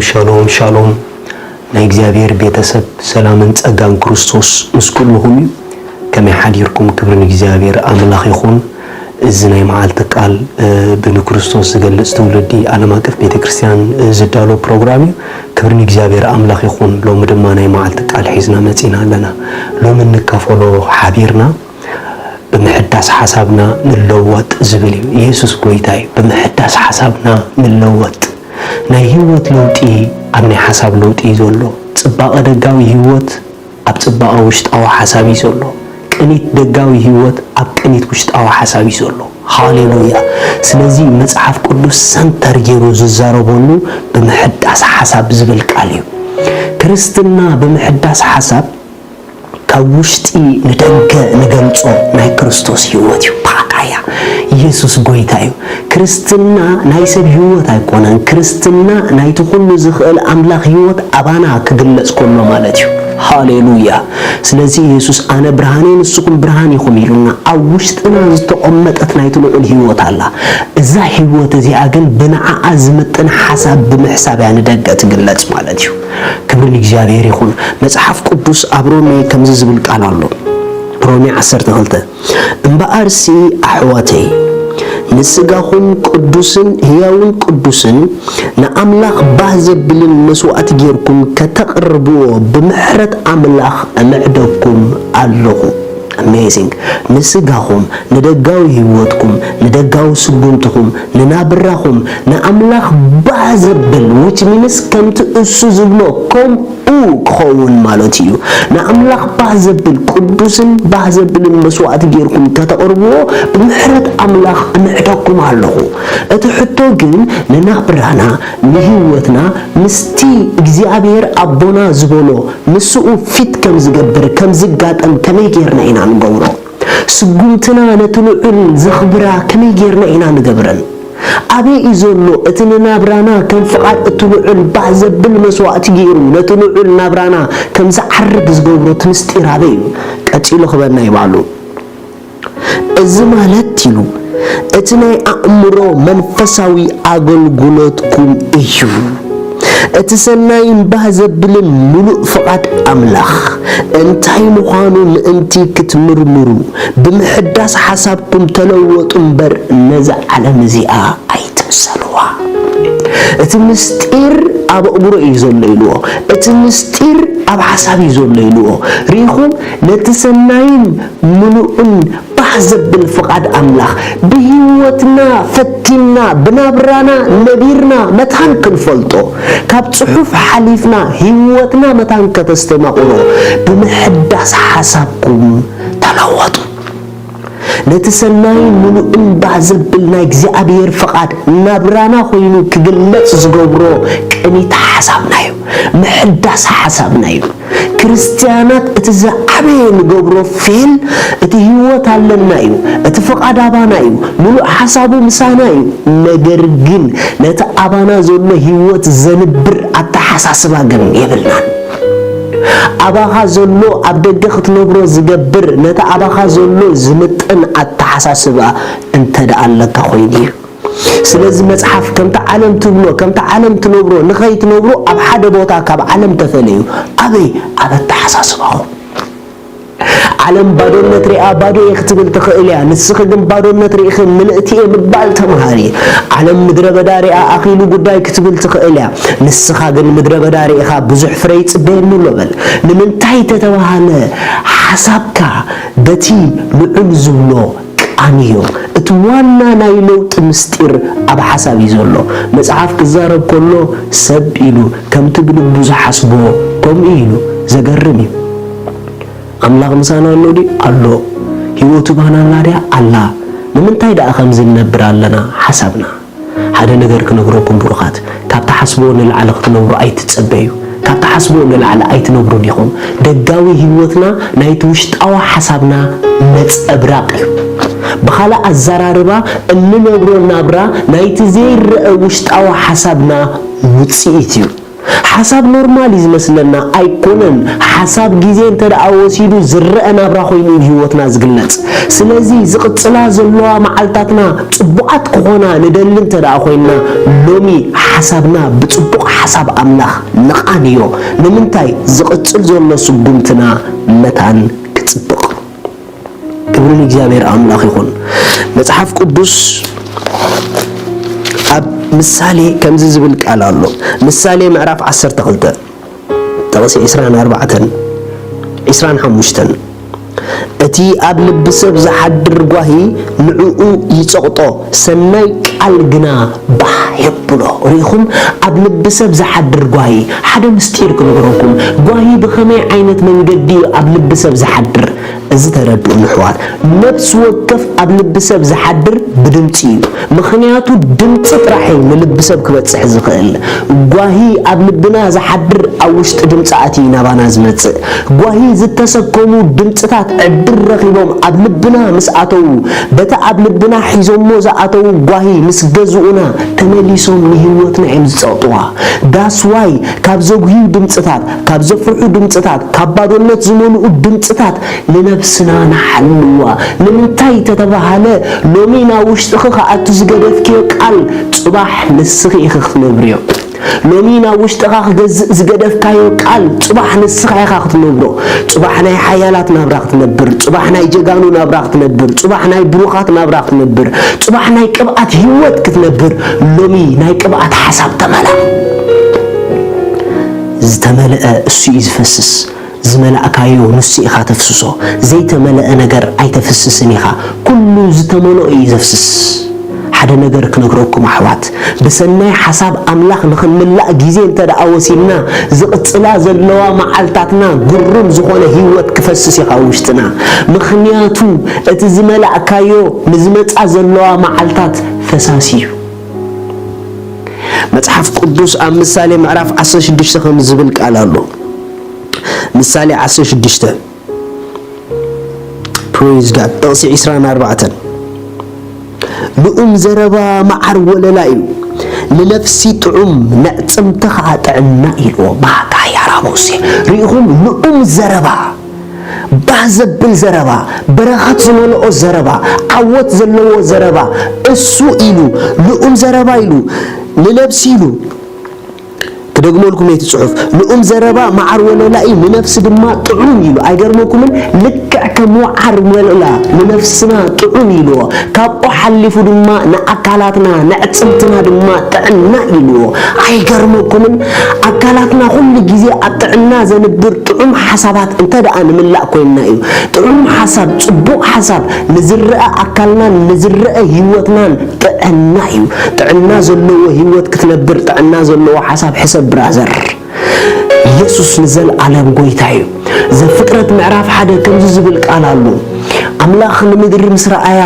ሻሎም ሻሎም ናይ እግዚኣብሔር ቤተሰብ ሰላምን ጸጋን ክርስቶስ ምስ ኩልኹም እዩ። ከመይ ሓዲርኩም? ክብሪ ንእግዚኣብሔር ኣምላኽ ይኹን። እዚ ናይ መዓልቲ ቃል ብንክርስቶስ ዝገልጽ ትውልዲ ዓለም ኣቀፍ ቤተ ክርስቲያን ዝዳሎ ፕሮግራም እዩ። ክብሪ ንእግዚኣብሔር ኣምላኽ ይኹን። ሎሚ ድማ ናይ መዓልቲ ቃል ሒዝና መጺና ኣለና። ሎሚ እንካፈሎ ሓቢርና ብምሕዳስ ሓሳብና ንለወጥ ዝብል እዩ። ኢየሱስ ጎይታ እዩ። ብምሕዳስ ሓሳብና ንለወጥ። ናይ ህይወት ለውጢ ኣብ ናይ ሓሳብ ለውጢ እዩ ዘሎ። ጽባቐ ደጋዊ ህይወት ኣብ ጽባቐ ውሽጣዊ ሓሳብ እዩ ዘሎ። ቅኒት ደጋዊ ህይወት ኣብ ቅኒት ውሽጣዊ ሓሳብ እዩ ዘሎ። ሃሌሉያ። ስለዚ መጽሓፍ ቅዱስ ሰንተር ገይሩ ዝዛረበሉ ብምሕዳስ ሓሳብ ዝብል ቃል እዩ። ክርስትና ብምሕዳስ ሓሳብ ካብ ውሽጢ ንደገ ንገልጾ ናይ ክርስቶስ ህይወት እዩ። ፓካያ ኢየሱስ ጎይታ እዩ። ክርስትና ናይ ሰብ ህይወት ኣይኮነን። ክርስትና ናይቲ ኩሉ ዝኽእል ኣምላኽ ህይወት ኣባና ክግለጽ ከሎ ማለት እዩ። ሃሌሉያ። ስለዚ ኢየሱስ ኣነ ብርሃን እየ ንስኹም ብርሃን ኢኹም ኢሉና። ኣብ ውሽጥና ዝተቐመጠት ናይቲ ልዑል ህይወት ኣላ። እዛ ህይወት እዚኣ ግን ብንዓኣ ዝምጥን ሓሳብ ብምሕሳብ እያ ንደገ ትግለጽ ማለት እዩ። ክብሪ ንእግዚኣብሔር ይኹን። መጽሓፍ ቅዱስ ኣብ ሮሜ ከምዚ ዝብል ቃል ኣሎ። ሮሜ ዓሰርተ ክልተ እምበኣርሲ ኣሕዋተይ ንስጋኹም ቅዱስን ህያውን ቅዱስን ንኣምላኽ ባህ ዘብልን መስዋእቲ ጌርኩም ከተቕርብዎ ብምሕረት ኣምላኽ እምዕደኩም ኣለኹ። ኣሜዚንግ። ንስጋኹም፣ ንደጋዊ ህይወትኩም፣ ንደጋዊ ስጉምትኹም፣ ንናብራኹም ንኣምላኽ ባህ ዘብል which means ከምቲ እሱ ዝብሎ ከምኡ ክኸውን ማለት እዩ። ንኣምላኽ ባህ ዘብል ቅዱስን ባህ ዘብልን መስዋእቲ ጌርኩም ከተቕርብዎ ብምሕረት ኣምላኽ እምዕደኩም ኣለኹ። እቲ ሕቶ ግን ንናብራና ንህይወትና ምስቲ እግዚኣብሔር ኣቦና ዝበሎ ምስኡ ፊት ከም ዝገብር ከም ዝጋጠም ከመይ ጌርና ኢና ንገብሮ? ስጉምትና ነቲ ልዑል ዘኽብራ ከመይ ጌርና ኢና ንገብረን? ኣበይ እዩ ዘሎ እቲ ንናብራና ከም ፍቓድ እቲ ልዑል ባህ ዘብል መስዋእቲ ገይሩ ነቲ ልዑል ናብራና ከም ዝዓርግ ዝገብሮ እቲ ምስጢር ኣበይ እዩ? ቀጺሉ ክበና ይባሉ። እዚ ማለት ኢሉ እቲ ናይ ኣእምሮ መንፈሳዊ ኣገልግሎትኩም እዩ። እቲ ሰናይን ባህ ዘብልን ምሉእ ፍቓድ ኣምላኽ እንታይ ምዃኑ ምእንቲ ክትምርምሩ ብምሕዳስ ሓሳብኩም ተለወጡ እምበር ነዛ ዓለም እዚኣ ኣይትምሰልዋ። እቲ ምስጢር ኣብ ኣእምሮ እዩ ዘሎ ኢልዎ። እቲ ምስጢር ኣብ ሓሳብ እዩ ዘሎ ኢልዎ። ርኢኹም ነቲ ሰናይን ምሉእን ባህ ዘብል ፍቓድ ኣምላኽ ብህይወትና ፈቲንና ብናብራና ነቢርና መታን ክንፈልጦ ካብ ጽሑፍ ሓሊፍና ህይወትና መታን ከተስተማቕሮ ብምሕዳስ ሓሳብኩም ተለወጡ። ነቲ ሰናይን ምሉእን ባህ ዘብል ናይ እግዚኣብሔር ፍቓድ ናብራና ኮይኑ ክግለጽ ዝገብሮ ቅኒት ሓሳብና እዩ። ምሕዳስ ሓሳብና እዩ። ክርስትያናት እቲ ዝዓበየ ንገብሮ ፌል እቲ ህይወት ኣለና እዩ። እቲ ፍቓድ ኣባና እዩ። ምሉእ ሓሳቡ ምሳና እዩ። ነገር ግን ነቲ ኣባና ዘሎ ህይወት ዘንብር ኣተሓሳስባ ግን የብልናን። ኣባኻ ዘሎ ኣብ ደገ ክትነብሮ ዝገብር ነቲ ኣባኻ ዘሎ ዝምጥን ኣተሓሳስባ እንተ ደኣ ኣለካ ኮይኑ እዩ። ስለዚ መጽሓፍ ከምቲ ዓለም ትብሎ ከምቲ ዓለም ትነብሮ ንኸይትነብሩ ኣብ ሓደ ቦታ ካብ ዓለም ተፈለዩ። ኣበይ? ኣብ ኣተሓሳስባኹም። ዓለም ባዶነት ሪኣ ባዶ እየ ክትብል ትኽእል እያ። ንስኺ ግን ባዶነት ርኢኺ ምልእቲ እየ ምባል ተምሃሪ። ዓለም ምድረ በዳ ሪኣ ኣኺሉ ጉዳይ ክትብል ትኽእል እያ። ንስኻ ግን ምድረ በዳ ርኢኻ ብዙሕ ፍረ ይጽበየኒ ኣሎ በል። ንምንታይ ተተባሃለ ሓሳብካ በቲ ልዑል ዝብሎ ቃንዮ። እቲ ዋና ናይ ለውጢ ምስጢር ኣብ ሓሳብ እዩ ዘሎ። መጽሓፍ ክዛረብ ከሎ ሰብ ኢሉ ከምቲ ብልቡ ዝሓስቦ ከምኡ ኢሉ ዘገርም እዩ። ኣምላኽ ምሳና ኣሎ ድዩ? ኣሎ። ህይወቱ ባናና ድያ? ኣላ። ንምንታይ ደኣ ከምዚ ንነብር ኣለና? ሓሳብና። ሓደ ነገር ክነግረኩም ብሩኻት፣ ካብ ትሓስብዎ ንላዕሊ ክትነብሩ ኣይትጸበዩ። ካብ ትሓስብዎ ንላዕሊ ኣይትነብሩን ኢኹም። ደጋዊ ህይወትና ናይቲ ውሽጣዊ ሓሳብና ነጸብራቕ እዩ። ብኻልእ ኣዘራርባ እንነብሮ ናብራ ናይቲ ዘይረኣ ውሽጣዊ ሓሳብና ውጽኢት እዩ። ሓሳብ ኖርማል እዩ ዝመስለና ኣይኮነን። ሓሳብ ግዜ እንተ ደኣ ወሲዱ ዝረኣ ናብራ ኮይኑ እዩ ህይወትና ዝግለጽ። ስለዚ ዝቕጽላ ዘለዋ መዓልታትና ጽቡቓት ክኾና ንደሊ እንተ ደኣ ኮይንና ሎሚ ሓሳብና ብጽቡቕ ሓሳብ ኣምላኽ ንቓንዮ። ንምንታይ? ዝቕጽል ዘሎ ስጉምትና መታን ክጽብቕ። ክብሪ ንእግዚኣብሔር ኣምላኽ ይኹን። መጽሓፍ ቅዱስ ኣብ ምሳሌ ከምዚ ዝብል ቃል ኣሎ። ምሳሌ ምዕራፍ ዓሰርተ ክልተ፣ ጥቕሲ ዕስራን ኣርባዕተን፣ ዕስራን ሓሙሽተን፣ እቲ ኣብ ልቢ ሰብ ዝሓድር ጓሂ ንዕኡ ይጸቕጦ፣ ሰናይ ቃል ግና ባህ የብሎ። ርኢኹም? ኣብ ልቢ ሰብ ዝሓድር ጓሂ፣ ሓደ ምስጢር ክነግረኩም። ጓሂ ብኸመይ ዓይነት መንገዲ እዩ ኣብ ልቢ ሰብ ዝሓድር? እዚ ተረድኡ ንሕዋት። ነፍሲ ወከፍ ኣብ ልቢ ሰብ ዝሓድር ብድምጺ እዩ። ምኽንያቱ ድምጺ ጥራሕ እዩ ንልቢ ሰብ ክበጽሕ ዝኽእል። ጓሂ ኣብ ልብና ዝሓድር ኣብ ውሽጢ ድምጺ ኣትዩ ናባና ዝመጽእ። ጓሂ ዝተሰከሙ ድምጽታት ዕድል ረኺቦም ኣብ ልብና ምስ ኣተዉ፣ በቲ ኣብ ልብና ሒዞሞ ዝኣተዉ ጓሂ ምስ ገዝኡና፣ ተመሊሶም ንህይወትና እዮም ዝጸቕጥዋ። That's why ካብ ዘጉህዩ ድምጽታት፣ ካብ ዘፍርሑ ድምጽታት፣ ካብ ባዶነት ዝመልኡ ድምጽታት ንነብስና ንሓልዋ። ንምንታይ ተተባሃለ፣ ሎሚ ናብ ውሽጥኺ ክኣቱ ዝገደፍክዮ ቃል፣ ጽባሕ ንስኺ ኢኺ ክትነብርዮ። ሎሚ ናብ ውሽጥኻ ክገዝእ ዝገደፍካዮ ቃል፣ ጽባሕ ንስኻ ኢኻ ክትነብሮ። ጽባሕ ናይ ሓያላት ናብራ ክትነብር፣ ጽባሕ ናይ ጀጋኑ ናብራ ክትነብር፣ ጽባሕ ናይ ብሩኻት ናብራ ክትነብር፣ ጽባሕ ናይ ቅብኣት ህይወት ክትነብር፣ ሎሚ ናይ ቅብኣት ሓሳብ ተመላ። ዝተመልአ እሱ እዩ ዝፈስስ። ዝመላእካዮ ንሱ ኢኻ ተፍስሶ። ዘይተመልአ ነገር ኣይተፍስስን ኢኻ። ኩሉ ዝተመልኦ እዩ ዘፍስስ። ሓደ ነገር ክነግረኩም ኣሕዋት፣ ብሰናይ ሓሳብ ኣምላኽ ንኽንምላእ ግዜ እንተ ደኣ ወሲድና፣ ዝቕጽላ ዘለዋ መዓልታትና ግሩም ዝኾነ ህይወት ክፈስስ እዩ ካብ ውሽጥና። ምኽንያቱ እቲ ዝመላእካዮ ንዝመጻ ዘለዋ መዓልታት ፈሳሲ እዩ። መጽሓፍ ቅዱስ ኣብ ምሳሌ ምዕራፍ ዓሰርተ ሽዱሽተ ከም ዝብል ቃል ኣሎ። ምሳሌ ዓሰርተ ሽዱሽተ፣ Praise God። ጥቕሲ ዕስራን ኣርባዕተን፣ ልኡም ዘረባ መዓር ወለላ እዩ፣ ንነፍሲ ጥዑም፣ ነዕጽምቲ ኸዓ ጥዕና ኢልዎ። ማታ ያራቦሴ። ርኢኹም? ልኡም ዘረባ፣ ባህ ዘብል ዘረባ፣ በረኸት ዝመልኦ ዘረባ፣ ዓወት ዘለዎ ዘረባ፣ እሱ ኢሉ፣ ልኡም ዘረባ ኢሉ፣ ንነፍሲ ኢሉ፣ ክደግመልኩም እቲ ጽሑፍ፣ ልኡም ዘረባ መዓር ወለላ እዩ፣ ንነፍሲ ድማ ጥዑም ኢሉ። ኣይገርመኩምን? ልክዕ ከም መዓር ወለላ ንነፍስና ጥዑም ኢልዎ። ካብኡ ሓሊፉ ድማ ንኣካላትና፣ ነዕጽምትና ድማ ጥዕና ኢልዎ። ኣይገርመኩምን? ኣካላትና ኩሉ ግዜ ኣብ ጥዕና ዘንብር ጥዑም ሓሳባት እንተ ደኣ ንምላእ ኮይንና እዩ። ጥዑም ሓሳብ፣ ጽቡቕ ሓሳብ ንዝረአ ኣካልናን ንዝረአ ህይወትናን ጥዕና እዩ። ጥዕና ዘለዎ ህይወት ክትነብር፣ ጥዕና ዘለዎ ሓሳብ ሕሰብ ብራዘር። ኢየሱስ ንዘለኣለም ጎይታ እዩ። ዘፍጥረት ምዕራፍ ሓደ ከምዚ ዝብል ቃል ኣሎ። ኣምላኽ ንምድሪ ምስ ረኣያ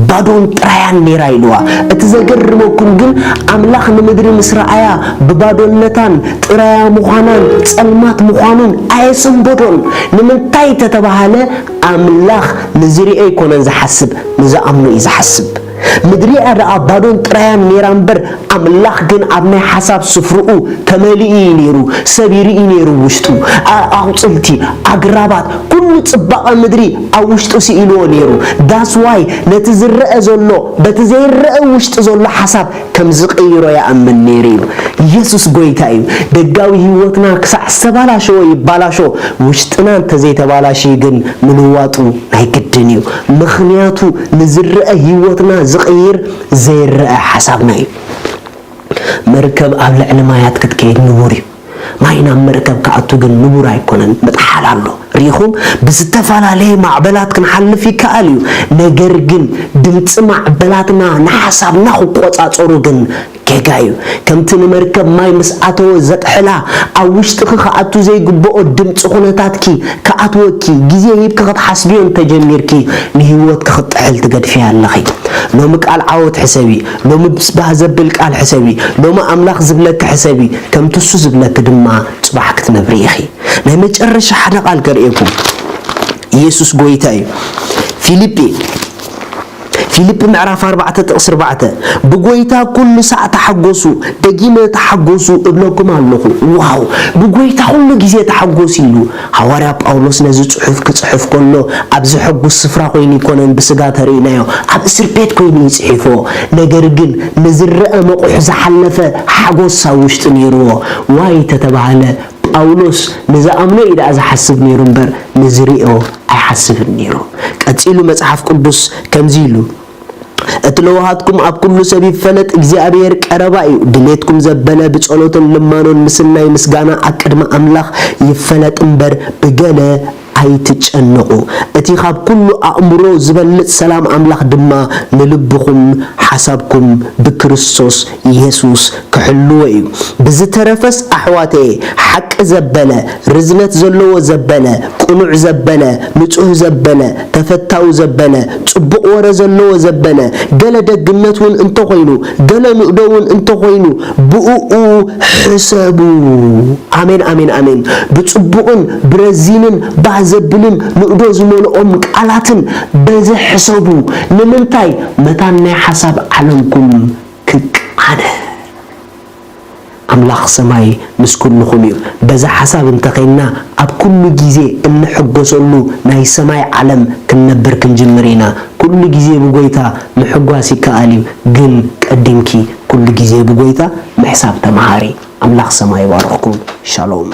ባዶን ጥራያን ነይራ ኢልዋ። እቲ ዘገርመኩም ግን ኣምላኽ ንምድሪ ምስ ረኣያ ብባዶነታን ጥራያ ምዃናን ጸልማት ምዃኑን ኣየሰንበዶን። ንምንታይ ተተባሃለ ኣምላኽ ንዝሪኦ ኣይኮነን ዝሓስብ፣ ንዝኣምኖ እዩ ዝሓስብ። ምድሪኣ ደኣ ባዶን ጥራያን ነይራ እምበር፣ ኣምላኽ ግን ኣብ ናይ ሓሳብ ስፍርኡ ተመሊኡ እዩ ነይሩ። ሰብ ይርኢ ነይሩ ውሽጡ። ኣ-፣ ኣቑጽልቲ፣ ኣግራባት፣ ኩሉ ጽባቐ ምድሪ ኣብ ውሽጡ ስኢልዎ ነይሩ። That's why ነቲ ዝረአ ዘሎ፣ በቲ ዘይረአ ውሽጢ ዘሎ ሓሳብ ከም ዝቕይሮ ይኣምን ነይሩ እዩ። ኢየሱስ ጎይታ እዩ። ደጋዊ ህይወትና ክሳዕ ዝተባላሸወ ይባላሾ፣ ውሽጥና እንተዘይተባላሽዩ ግን ምልዋጡ ናይ ግድን እዩ። ምኽንያቱ ንዝረአ ህይወትና ዝቕይር ዘይረአ ሓሳብና እዩ። መርከብ ኣብ ልዕሊ ማያት ክትከይድ ንቡር እዩ። ማይ ናብ መርከብ ክኣቱ ግን ንቡር ኣይኮነን፣ ምጥሓል ኣሎ። ርኢኹም? ብዝተፈላለየ ማዕበላት ክንሓልፍ ይከኣል እዩ። ነገር ግን ድምፂ ማዕበላትና ንሓሳብና ክቆፃፀሩ ግን ጌጋ እዩ። ከምቲ ንመርከብ ማይ ምስ ኣተወ ዘጥሕላ፣ ኣብ ውሽጥኺ ክኣቱ ዘይግብኦ ድምፂ ኩነታትኪ ክኣትወኪ፣ ግዜ ሂብኪ ክትሓስብዮ እንተጀሚርኪ፣ ንህይወትኪ ክትጥሕል ትገድፍያ ኣለኺ። ሎሚ ቃል ዓወት ሕሰቢ። ሎሚ ምስ ባህ ዘብል ቃል ሕሰቢ። ሎሚ ኣምላኽ ዝብለኪ ሕሰቢ። ከምቲ እሱ ዝብለኪ ድማ ጽባሕ ክትነብሪ ኢኺ። ናይ መጨረሻ ሓደ ቃል ከርእየኩም። ኢየሱስ ጎይታ እዩ። ፊልጲ፣ ፊልፕ ምዕራፍ ኣርባዕተ ጥቕሲ ኣርባዕተ፣ "ብጎይታ ኩሉ ሳዕ ተሓጎሱ፣ ደጊመ ተሓጎሱ እብለኩም ኣለኹ።" ዋው! "ብጎይታ ኩሉ ግዜ ተሓጎሱ" ኢሉ ሃዋርያ ጳውሎስ ነዚ ጽሑፍ ክጽሕፍ ከሎ፣ ኣብ ዘሐጉስ ስፍራ ኮይኑ ኣይኮነን ብስጋ ተርእናዮ፣ ኣብ እስር ቤት ኮይኑ እዩ ጽሒፎ። ነገር ግን ንዝረአ መቑሕ ዝሓለፈ ሓጎስ ኣብ ውሽጢ ነይርዎ። ዋይ ተተባህለ፣ ጳውሎስ ንዝኣምኖ እዩ ደኣ ዝሓስብ ነይሩ እምበር፣ ንዝርእዮ ኣይሓስብን ነይሩ። ቀጺሉ መጽሓፍ ቅዱስ ከምዚ ኢሉ፣ "እቲ ለውሃትኩም ኣብ ኩሉ ሰብ ይፈለጥ፣ እግዚኣብሔር ቀረባ እዩ። ድሌትኩም ዘበለ ብጸሎትን ልማኖን ምስናይ ምስጋና ኣብ ቅድሚ ኣምላኽ ይፈለጥ እምበር፣ ብገለ ኣይትጨነቑ። እቲ ካብ ኩሉ ኣእምሮ ዝበልጽ ሰላም ኣምላኽ ድማ ንልብኹም ሓሳብኩም ብክርስቶስ የሱስ ክሕልዎ እዩ። ብዝተረፈስ ኣሕዋተየ፣ ሓቂ ዘበለ፣ ርዝነት ዘለዎ ዘበለ፣ ቅኑዕ ዘበለ፣ ንጹህ ዘበለ፣ ተፈታዊ ዘበለ፣ ጽቡቕ ወረ ዘለዎ ዘበለ፣ ገለ ደግነት እውን እንተኾይኑ፣ ገለ ንእዶ እውን እንተኾይኑ፣ ብእኡ ሕሰቡ።" ኣሜን፣ ኣሜን፣ ኣሜን። ብጽቡቕን ብረዚንን ባህ ዘብልን ንእዶ ዝመልኦም ቃላትን በዚ ሕሰቡ። ንምንታይ? መታን ናይ ሓሳብ ዓለምኩም ክቃነ። ኣምላኽ ሰማይ ምስ ኩልኹም እዩ። በዛ ሓሳብ እንተኸይንና፣ ኣብ ኩሉ ግዜ እንሕጎሰሉ ናይ ሰማይ ዓለም ክንነብር ክንጅምር ኢና። ኩሉ ግዜ ብጎይታ ምሕጓስ ይከኣል እዩ፣ ግን ቀዲምኪ ኩሉ ግዜ ብጎይታ ምሕሳብ ተመሃሪ። ኣምላኽ ሰማይ ይባርኽኩም። ሻሎም።